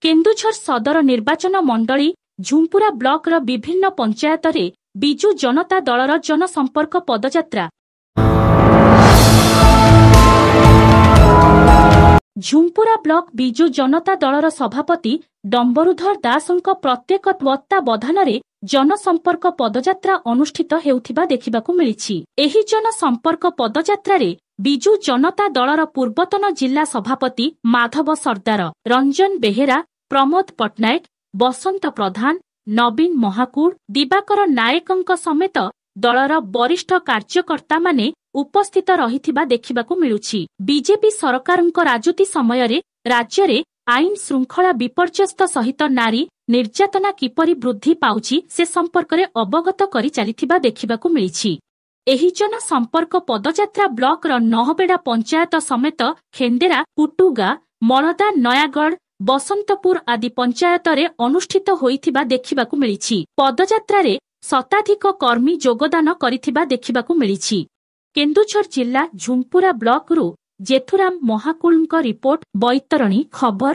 କେନ୍ଦୁଝର ସଦର ନିର୍ବାଚନ ମଣ୍ଡଳୀ ଝୁମ୍ପୁରା ବ୍ଲକର ବିଭିନ୍ନ ପଞ୍ଚାୟତରେ ବିଜୁ ଜନତା ଦଳର ଜନସମ୍ପର୍କ ପଦଯାତ୍ରା। ଝୁମ୍ପୁରା ବ୍ଲକ ବିଜୁ ଜନତା ଦଳର ସଭାପତି ଡମ୍ବରୁଧର ଦାସଙ୍କ ପ୍ରତ୍ୟେକ ତତ୍ତ୍ୱାବଧାନରେ ଜନସମ୍ପର୍କ ପଦଯାତ୍ରା ଅନୁଷ୍ଠିତ ହେଉଥିବା ଦେଖିବାକୁ ମିଳିଛି। ଏହି ଜନସମ୍ପର୍କ ପଦଯାତ୍ରାରେ ବିଜୁ ଜନତା ଦଳର ପୂର୍ବତନ ଜିଲ୍ଲା ସଭାପତି ମାଧବ ସର୍ଦ୍ଦାର, ରଞ୍ଜନ ବେହେରା, ପ୍ରମୋଦ ପଟ୍ଟନାୟକ, ବସନ୍ତ ପ୍ରଧାନ, ନବୀନ ମହାକୁଡ଼, ଦିବାକର ନାୟକଙ୍କ ସମେତ ଦଳର ବରିଷ୍ଠ କାର୍ଯ୍ୟକର୍ତ୍ତାମାନେ ଉପସ୍ଥିତ ରହିଥିବା ଦେଖିବାକୁ ମିଳୁଛି। ବିଜେପି ସରକାରଙ୍କ ରାଜୁତି ସମୟରେ ରାଜ୍ୟରେ ଆଇନ ଶୃଙ୍ଖଳା ବିପର୍ଯ୍ୟସ୍ତ ସହିତ ନାରୀ ନିର୍ଯାତନା କିପରି ବୃଦ୍ଧି ପାଉଛି, ସେ ସମ୍ପର୍କରେ ଅବଗତ କରି ଚାଲିଥିବା ଦେଖିବାକୁ ମିଳିଛି। ଏହି ଜନ ସମ୍ପର୍କ ପଦଯାତ୍ରା ବ୍ଲକର ନହବେଡ଼ା ପଞ୍ଚାୟତ ସମେତ ଖେନ୍ଦେରା, କୁଟୁଗା, ମଳଦା, ନୟାଗଡ଼, ବସନ୍ତପୁର ଆଦି ପଞ୍ଚାୟତରେ ଅନୁଷ୍ଠିତ ହୋଇଥିବା ଦେଖିବାକୁ ମିଳିଛି। ପଦଯାତ୍ରାରେ ଶତାଧିକ କର୍ମୀ ଯୋଗଦାନ କରିଥିବା ଦେଖିବାକୁ ମିଳିଛି। କେନ୍ଦୁଝର ଜିଲ୍ଲା ଝୁମ୍ପୁରା ବ୍ଲକରୁ ଜେଥୁରାମ ମହାକୁଳଙ୍କ ରିପୋର୍ଟ, ବୈତରଣୀ ଖବର।